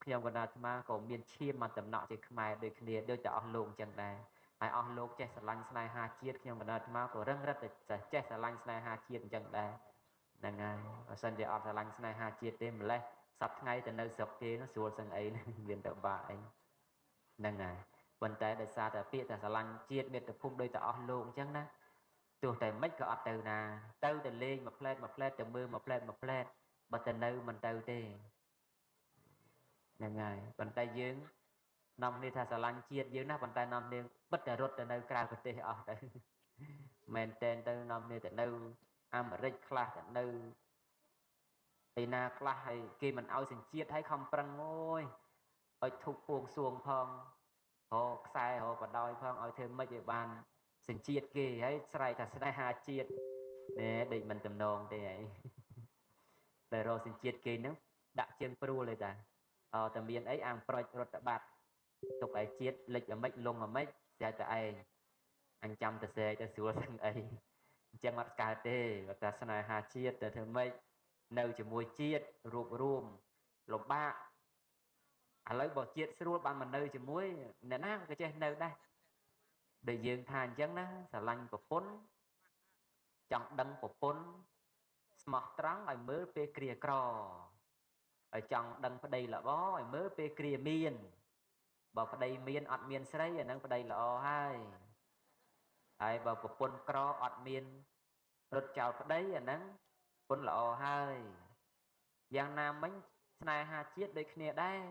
ខ្ញុំកណ្ដាលអាត្មាក៏មានឈាមមកតំណក់ជាខ្មែរដូចគ្នាដូចតែអស់លោកអញ្ចឹងដែរហើយអស់លោកចេះស្រឡាញ់ស្នេហាជាតិខ្ញុំកណ្ដាលអាត្មាក៏រឹងរិតតែចេះស្រឡាញ់ស្នេហាជាតិអញ្ចឹងដែរហ្នឹងហើយបើសិនជាអត់ស្រឡាញ់ស្នេហាជាតិទេម្លេះសប្ថ្ងៃទៅនៅស្រុកគេនោះស្រួលសឹងអីមានតែបាក់អីហ្នឹងហើយប៉ុន្តែដោយសារតែពាក្យតែស្រឡាញ់ជាតិមាតុភូមិដូចតែអស់លោកអញ្ចឹងណាទោះតែមិនក៏អត់ទៅណាទៅតែលេងមួយផ្លែតមួយផ្លែតទៅមើលមួយផ្លែតមួយផ្លែតបើទៅនៅមិនទៅទេហ្នឹងហើយប៉ុន្តែយើងនាំគ្នាថាស្រឡាញ់ជាតិយើងណាប៉ុន្តែនាំគ្នាបិទតែរត់ទៅនៅក្រៅប្រទេសអស់ទៅមែនតែនទៅនាំគ្នាទៅនៅអាមេរិកខ្លះទៅនៅឯណាខ្លះហើយគេមិនឲ្យសញ្ជាតិឲ្យខំប្រឹងអូយឲ្យធុកពួងសួងផងរកខ្សែរកបដោយផងឲ្យធ្វើម៉េចឲ្យបានសញ្ជាតិគេហើយស្រែកថាស្នេហាជាតិណែដូចមិនតំណងទេហើយតែរកសញ្ជាតិគេហ្នឹងដាក់ជើងព្រួលទេតាអតែមានអីអាងប្រូចរដ្ឋបាត់ទុកឲ្យជាតិលិចអាម៉េចលងអាម៉េចស្រែកតែឯងអញចាំតែស្រែកតែស្រួលសឹងអីអញ្ចឹងអត់កើតទេគាត់ថាស្នេហាជាតិតែធ្វើម៉េចនៅជាមួយជាតិរួបរួមលំបាកឥឡូវបើជាតិស្រួលបានមកនៅជាមួយអ្នកណាក៏ចេះនៅដែរដែលយើងថាអញ្ចឹងណាស្រឡាញ់ប្រពន្ធចង់ដឹងប្រពន្ធស្មោះត្រង់ឲ្យមើលពេលគ្រាក្រឲ្យចង់ដឹងប្តីល្អឲ្យមើលពេលគ្រាមានបើប្តីមានអត់មានស្រីអានឹងប្តីល្អហើយហើយបើប្រពន្ធក្រអត់មានរត់ចោលប្តីអានឹងប្រពន្ធល្អហើយយ៉ាងណាមិញស្នេហាជាតិដូចគ្នាដែរ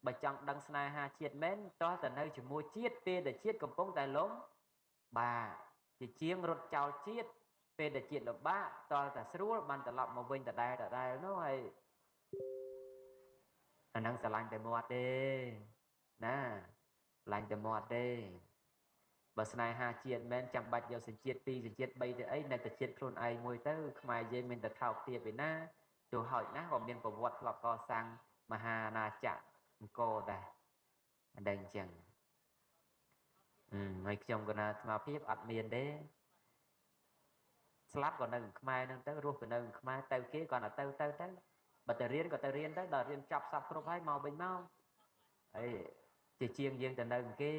បើចង់ដឹងស្នេហាជាតិមែនតោះតែនៅជាមួយជាតិពេលដែលជាតិកំពុងតែលំបាកជាជាងរត់ចោលជាតិពេលដែលជាតិលំបាកតោះតែស្រួលបានត្រឡប់មកវិញដដែលដដែលនោះហើយអានឹងស្រឡាញ់តែមាត់ទេណាស្រឡាញ់តែមាត់ទេបើស្នេហាជាតិមែនចាំបាច់យកសញ្ជាតិ2សញ្ជាតិ3ទៅអីនៅតែជាតិខ្លួនឯងមួយទៅខ្មែរយើងមានតែថោកទាបឯណាទោះហោចណាស់ក៏មានប្រវត្តិធ្លាប់កសាងមហាអាណាចក្រអង្គរដែរអញ្ចឹងហើយខ្ញុំកណាអាត្មាភាពអត់មានទេស្លាប់ក៏នៅខ្មែរនឹងទៅរស់ក៏នៅខ្មែរទៅគេក៏ទៅទៅទៅបើទៅរៀនក៏ទៅរៀនទៅដល់រៀនចប់សពគ្រប់ហើយមកវិញមកហើយជាជាងយើងទៅនៅគេ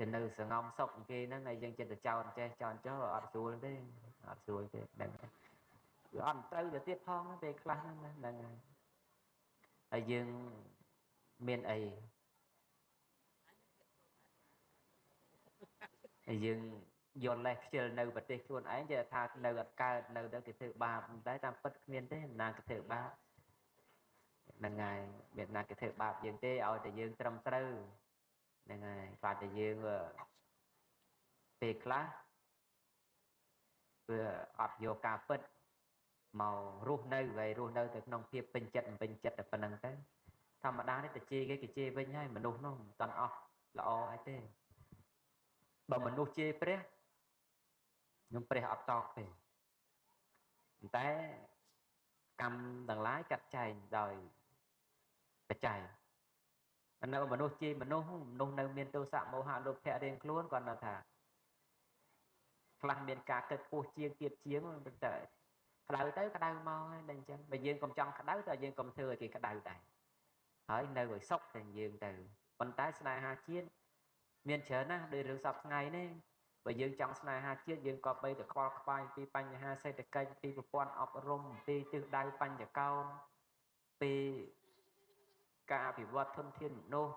ទៅនៅសងំសុកគេហ្នឹងហើយយើងចិត្តទៅចោលចេះចោលចោលអត់ស្រួលទេអត់ស្រួលទេដឹងវាអត់ត្រូវទៅទៀតផងពេលខ្លះហ្នឹងហ្នឹងហើយហើយយើងមានអីហើយយើងយកលេសខ្ជិលនៅប្រទេសខ្លួនឯងចេះថានៅអត់កើតនៅទៅគេធ្វើបាបតែតាមពិតគ្មានទេណាគេធ្វើបាបហ្នឹងហើយមានណាគេធ្វើបាបយើងទេឲ្យតែយើងត្រឹមត្រូវហ្នឹងហើយខ្លាចតែយើងពេលខ្លះវាអត់យកការពិតមករស់នៅហើយរស់នៅទៅក្នុងភាពពេញចិត្តមិនពេញចិត្តតែប៉ុណ្្នឹងទៅធម្មតានេះទៅជេរគេគេជេរវិញហើយមនុស្សនោះមិនតាន់អស់ល្អអីទេបើមនុស្សជេរព្រះខ្ញុំព្រះអត់តបទេតែកម្មទាំងឡាយកាត់ចែងដោយបច្ច័យនៅមនុស្សជេរមនុស្សមនុស្សនៅមានទោសៈមោហៈលោភៈរៀងខ្លួនគាត់នៅថាខ្លះមានការគិតខ្ពស់ជាងទៀតជាងតែក្តៅទៅក្តៅមកហើយដល់អញ្ចឹងបើយើងកុំចង់ក្តៅតែយើងកុំធ្វើឲ្យគេក្តៅដែរហើយនៅឲ្យសុខតែយើងទៅប៉ុន្តែស្នេហាជាតិមានច្រើនណាស់ដោយរឿងសពថ្ងៃនេះបើយើងចង់ស្នេហាជាតិយើងក៏បីទៅខ្វល់ខ្វាយពីបញ្ហាសេដ្ឋកិច្ចពីប្រព័ន្ធអប់រំពីទិសដៅបញ្ញកោណពីការអភិវឌ្ឍធនធានមនុស្ស